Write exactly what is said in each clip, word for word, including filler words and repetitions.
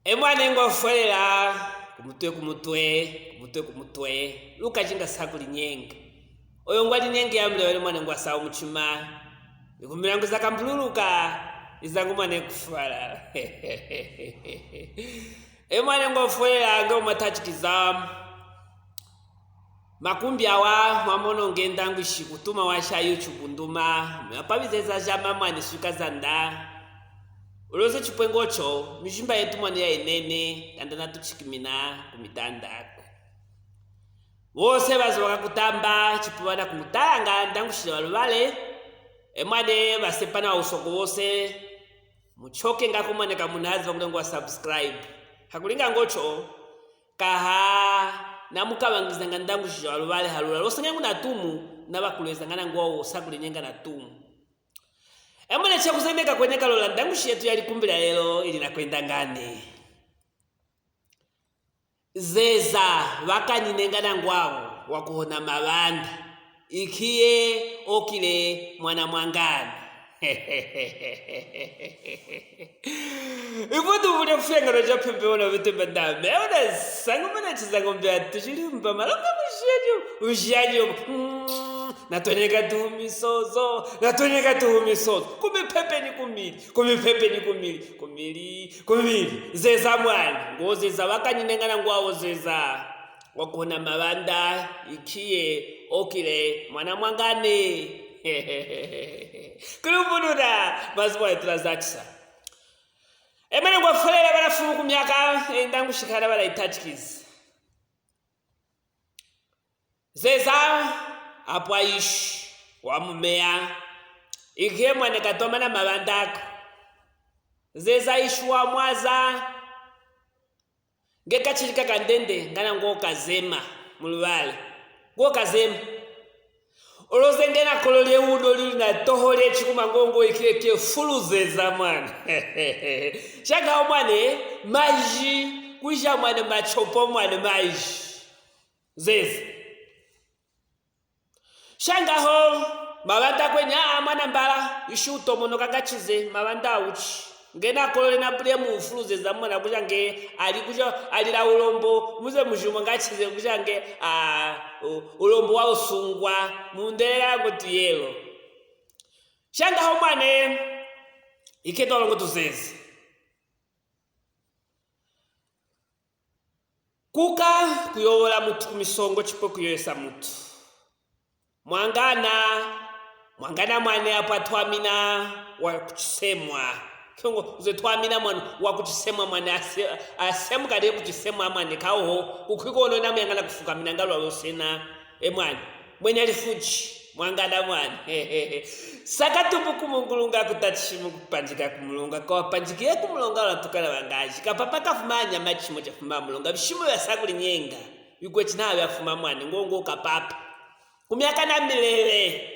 E mwane ngwa fwelela, ku mutwe, ku mutwe, ku mutwe, ku mutwe, lukashinga sa kulinyenga. Oyo ngwa linyenga ya mulewele mwane ngwa sa umuchima. Ikumbi zangu za kambululuka, izangu mwane kufwala. E mwane ngwa fwelela nge umatachikiza. Makumbi awa mwamono nge ndangushi kutuma washa YouTube nduma, mwapabize za jama mwane swika zanda. Uloze chipwe ngocho, mijimba yetu mwane ya inene, kanda natuchikimina ku mitanda ko. Wose bazi wakakutamba, chipwe bana kumutalanga, ndangushile walubale. E mwane basepana wa usoko wose, muchoke ngako mwane kamunazi wakulenga wa subscribe. Hakulinga ngocho, kaha namukabangizanga ndangushi walubale halula. Lose nge ngunatumu, nabakulwezanga nangwa wo sa kulinyenga natumu. E mwane cha kuzemeka kweneka lola ndangushi yetu ya likumbi lya lelo ili nakwenda ngani. Zeza, bakaninenga nangwa wo, wakuhona mabanda. Ikiye okile mwana mwangana. Ipo tuvule fengano ja pembe ona vete madame. Ona sangu mana chizango mbe atu chili mba malonga mushianyo, mushianyo. Mm, natweneka tuhumisozo, natweneka tuhumisozo. Kumipepe ni kumili, kumipepe ni kumili, kumili, kumili. Zeza mwana, ngo zeza bakaninenga nangwa wo zeza. Wakuhona mabanda, ikiye okile mwana mwangane. Kulubununa, mazuwa yetu lazachisa. E mwane ngwa fwelela bana fumu ku myaka, e ndangushikana bana itachikiza. Zeza, apwa ishi, wa mumeya. Ikiye mwane katoma na mabanda ko. Zeza ishi wa mwaza. Nge kachilika kandende, ngana ngo kazema, mulubale. Ngo kazema. Uloze nge nakolole uno lili natohole chikuma ngo ngo ikile kye fulu zeza mwane. Shaka mwane, maji, kuja mwane machopo mwane maji. Zeza. Shangaho, mabanda kwenye, a, mwana mbala, ishi utomonoka ngachize, mabanda uchi. Nge nakolole na bule mu fulu zeza mwana kuja nge, ali kuja, alila ulombo, muze mujimo ngachize kuja nge, a, u-, ulombo wa usungwa, mundelela ngo tiyelo. Shangaho mwane, iketolo ngo tuzeze. Kuka kuyowola mutu ku misongo chipwe kuyoyesa mutu. Mwangana, mwangana mwane apwa twamina wa kuchisemwa. Kiongo, uze twamina mwane wa kuchisemwa mwane ase-, asemuka le kuchisemwa mwane kaoho, kukwiko ono na muyangana kufukamina ngalwa losena. E mwane, mwenya lifuchi, mwangana mwane. Sakatumbu ku mungulunga kutachimu kupanjika ku mulonga, kawapanjikiye ku mulonga lwatukala bangaji. Kapapa kafuma nyama chimo chafuma mulonga, bishimo bya sakuli nyenga. Bikwe china byafuma mwane, ngo ngo kapapa. Ku myaka na milele.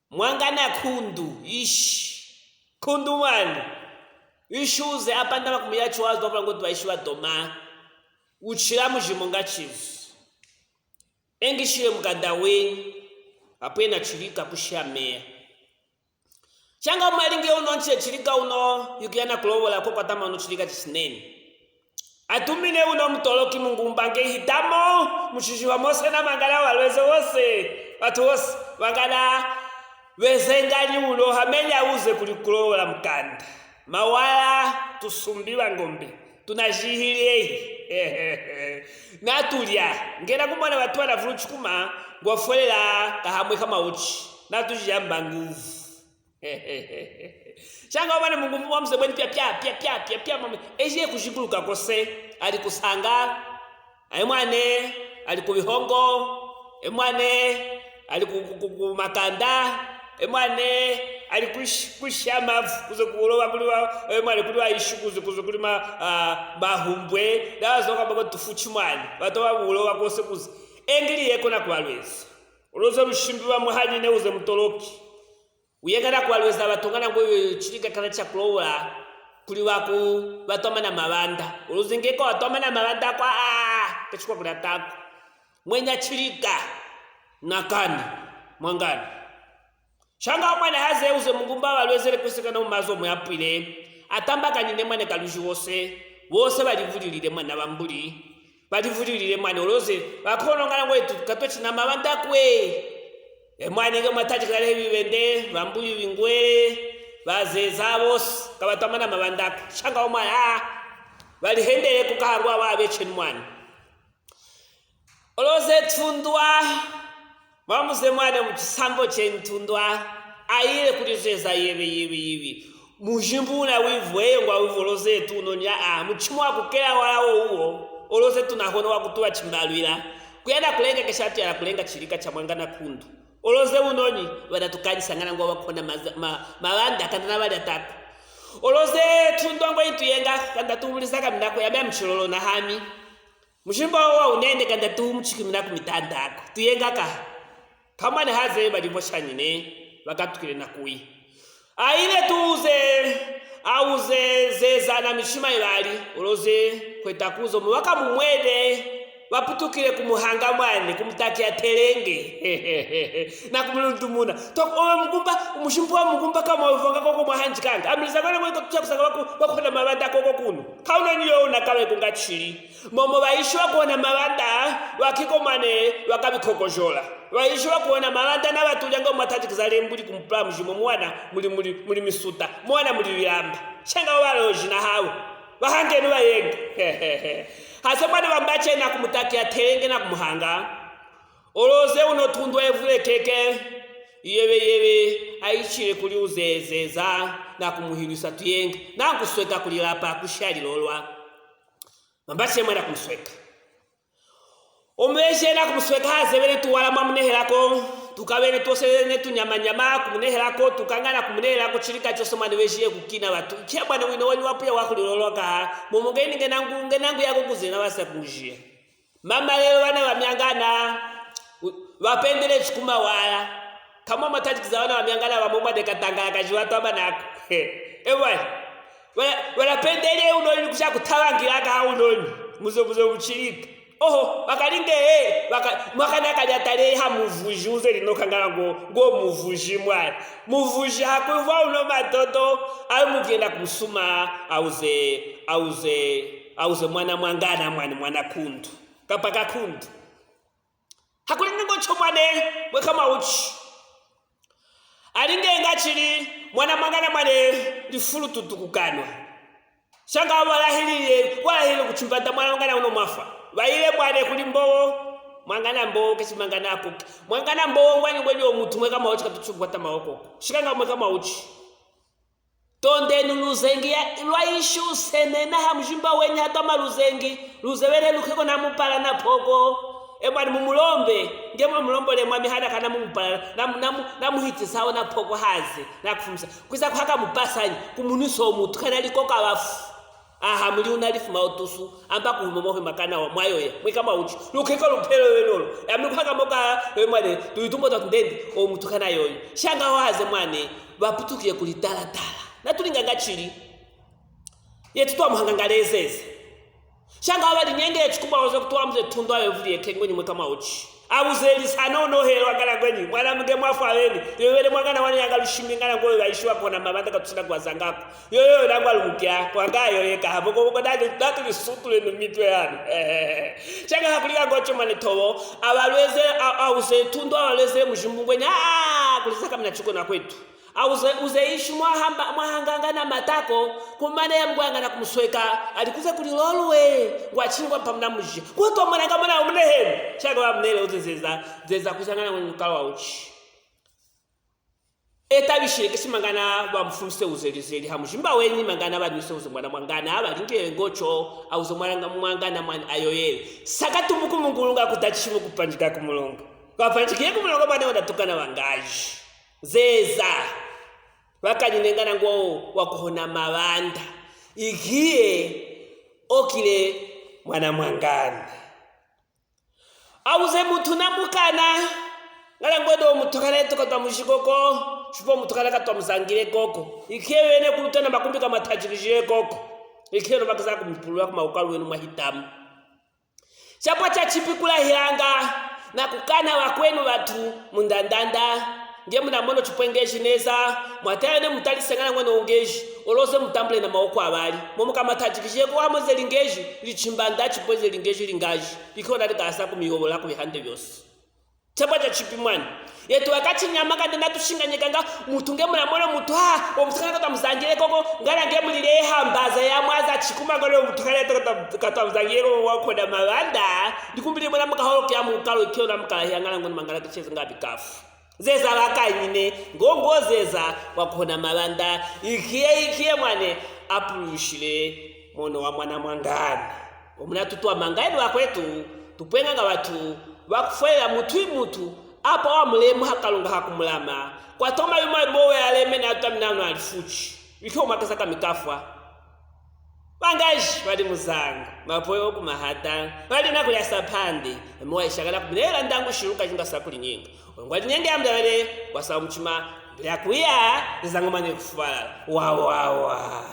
Mwangana kundu, ishi. Kundu mwane. Ishi uze apandama ku miya chiwazo, twakola ngo tuba ishi batoma. Uchila mujimo ngachizu. Engishile mukanda wenyi, apwena chilika kusha meya. Shanga mwalinge uno nchile chilika uno, yukiyana kulobola ko kwatama uno chilika chichinene. Atumine uno mutoloki mungumba nge hitamo, mushishiwa mose na mangala walweze wose, watu wose, wangala weze ngani uno, hamenya uze kuli kulobola mukanda. Mawala, tusumbi bangombe, tunashihili ehi. Natulya, ngena kumwana watu wanafulu chikuma, ngwafwelela kahamwe kama uchi. Natujia mbanguvu. Shanga wamane mungu wa mzee bweni pia, pia, pia, pia, pia, pia, mame. Eji ye kushikuluka kose, ali kusanga. Aye mwane, ali ku bihongo. E mwane, ali ku, ku, ku, ku makanda. E mwane, ali kush-, kushia mavu, kuze kuloba kuli wa, e mwane kuli wa ishi, kuze, kuze kuli ma, ah, mahumbwe. Dawa zoka baba tufuchi mwane. Bato ba kuloba kose kuze. Engili yeko na kubalweza. Uloze lushimbi ba muhanyine uze mutoloki. Uyengana kubalweza batungana ngwe chilika kana cha kulobola kuli baku batoma na mabanda. Uloze ngeko watoma na mabanda kwa, ah, kachikwa kuli atako. Mwenya chilika. Nakani. Mwangani. Shanga mwana haze uze mungumba balwezele kwisika no mazo mwapwile. Atambakanyine mwane kaluji wose, wose balivulilile mwane na bambuli. Balivulilile mwane, oloze, bakonongana ngwetu katwechina mabanda kwe. E mwane nge mwatajikila lehe bibende, bambuli bingwele, bazeza bose, kabatwamana mabanda ko. Shanga omwa ya, balihendele kukahangwa babecheni mwane. Oloze tundwa, bamuze mwane mu chisambo cheni tundwa, ayile kuli zeza yebe, yebe, yebe. Mujimbu una wivweye ngwa wivoloze tu unonya a, muchimo wa kukela wala wo uwo, oloze tunahono wa kutuba chimbalwila. Kuyana kulenga kesha tuyana kulenga chilika cha mwangana kundu. Oloze unonyi, bana tukanyisangana ngwa wakona maza-, ma-, mabanda kanda na bali atako. Oloze tundwa ngwa ituyenga, kanda tubulizaka minako ya mia mchilolo na hami. Mushimba wa unende kanda tu muchikimina ku mitanda ako. Tuyenga ka. Kamane haze bali boshanyine, bakatukile na kuyi. Ayile tuze, auze zeza na mishima ibali, oloze kweta kuzo mubaka mumwede, baputukile kumuhanga mwane, kumutaki atelenge. Na kumulundumuna. Toko, owe mugumba, umushimba wa mugumba kama wavanga koko mwahanjikanga. Amiliza kwane mweko tucha kusanga baku-, bakona mabanda koko kunu. Kauna niyo unakawe kungachili. Momo baishiwa kuona mabanda, bakiko mwane, bakabikokojola. Baishiwa kuona mabanda na batulyanga omwatatikiza lembuli kumupula mujimo mwana muli, muli, muli misuta, mwana muli bilamba. Shanga wabaloji na hawe. Bahangenu bayenge. Hase mwane bambache na kumutaki atelenge na kumuhanga. Oloze uno tundwa evule keke. Yebe, yebe, aichile kuli uzezeza na kumuhilwisa tuyenge. Na kusweka kuli lapa kushalilolwa. Mambashe mwana kumusweka. Omubeshe na kumusweka haze bene tuwala mwamunehelako, tukabene twose bene tunyamanyama kumunehelako, tukangana kumunehelako chilika chose mwane beshiye kukina batu. Ikia mwane wino wali wapuya wakulilolwa kaha, momo ngeni ngenangu, ngenangu yako kuzena basa kunjia. Mama lelo bana bamyangana, u-, bapendele chikuma wala. Kamwa mwatatikiza bana bamyangana bamwe mwadeka tangala kaji batu abanako. Ewa. Wala, wala pendele unoni kusha kutabangila ka unoni. Muzo, muzo muchilika. Oho, bakalinge, eh, baka-, mwakana kalya tale ha muvuji uze lino kangala ngo, ngo muvuji mwana. Muvuji hakwivwa uno matoto, ayo mugenda kumusuma, auze, auze, auze mwana mwangana mwana, mwana kundu. Kapaka kundu. Hakulinga ngocho mwane, mweka mauchi. Alinge ngachili, mwana mwangana mwane, lifulu tutu kukanwa. Shanga walahilile, walahilile kuchimbanda mwana mwangana uno mwafa. Bayile mwane kuli mbowo, mwangana mbowo, keshi mwangana akuke. Mwangana mbowo, ngwani ngwani omutu mweka mauchi katuchi kukwata maoko. Shikanga mweka mauchi. Tondenu luzengi ya, lwaishi usenena ha mujimba wenyi hatwama luzengi, luzebele lukeko na mupala na poko. E mwana mumulombe, nge mwamulombole mwami hana kana mumupala, na mu-, na mu-, na muhitisawo na poko haze, na kufumisa. Kwiza kuhaka mupasanyi, kumunwisa omutu, kana likoka bafu. Aha, muli una lifuma otusu, amba kuhuma mohe makana wa mwayoya, mweka mauchi. Lukeko lupelo wenolo. Ya muli kuhaka moka, e mwane, tulitumbo twa tundende, omutu kana yoyo. Shanga waze mwane, baputukile kulitalatala. Natulinga ngachili. Yetu twamuhanga ngalezeze. Shanga wabali nyenge yetu kuba wazo kutuwa mze tundu awe vuli yeke ngwenyi mweka mauchi. Auze lisano no helo akala ngwenyi. Mwana mge mwafu awene. Yowele mwangana wani yanga lushimbi ngana ngwe baishiwa kona mabanda katusina kwa zangako. Yoyo nangwa lumukya. Kwa nga yoye kahavo koko dali datu lisutule no mitwe yanu. Shanga hakulika ngocho mane tobo. Abalweze, a-, auze tundu abalweze mujimbu ngwenyi. Ah, kulisaka mina chuko na kwetu. Auze, uze ishi mwahamba, mwahanganga na matako, kumane ya mgwanga na kumusweka, alikuze kuli lolwe, ngwa chingwa pamna muji. Kuto mwana nga mwana umune henu. Shaka wa mnele uze zeza, zeza kuzangana mwe mukalo wa uchi. Eta bishile keshi mangana wa mfumse uze lizeli ha mujimba wenyi mangana wa nyuse uze mwana mwangana, wa linge ngocho, auze mwana nga mwangana mwana ayoyele. Saka tumuku mungulunga kutachimu kupanjika kumulunga. Kwa panjika kumulunga mwana wanatukana wangaji. Zeza. Bakanyinengana ngo wakuhona mabanda. Igiye okile mwana mwangana. Auze mutu na mukana. Ngala ngwedo mutukana yetu katwa mujikoko. Chupo mutukana katwa muzangile koko. Ikiye wene kulutana makumbi ka matachikijile koko. Ikiye no bakiza kumupulula kuma ukalu wenu mwahitamu. Chapwa cha chipi kulahilanga na kukana wakwenu batu mundandanda, Nge muna mono chipwe ngeji neza, mwatela ne mutalisengana ngweno ngeji, oloze mutambule na mawoko abali. Momo kamatadikije ko amo zeli ngeji, lichimbanda chipwe zeli ngeji lingaji. Ikona likasa kumiyobola ku bihande byose. Chapwa cha chipi mwana. Yetu wakachinyama kandi natushinganyekanga mutu nge muna mono mutu ha, omusikana katamuzangile koko, ngana nge mulile hambaza ya mwaza chikuma ngole omutu kale katamuzangile koko wakona mabanda, ndikumbili mwana mukaholo kia mukalo ikio na mukala hiangala ngweno mangala kicheze nga bikafu. Zeza bakanyine, ngongo zeza, wakona mabanda, ikie, ikie mwane, apulushile, mono wa mwana mwangana. Omuna tutwa mangaeni wakwetu, tupwenga nga batu, bakufwelela mutu imutu, apa wa mulemu ha Kalunga ha kumulama, kwatoma yuma bowe aleme na tutamina ano alifuchi. Ikie omwakesa kamikafwa. Bangaji bali muzanga, mapoyo ku mahata, bali na kulya sapandi, emo waishakala kuminela ndangu shiluka jinga sakuli nyinga. Ngwali nyenge ya mdabele, wasa muchima, bila kuya, zangomane kufwala. Wa, wa, wa.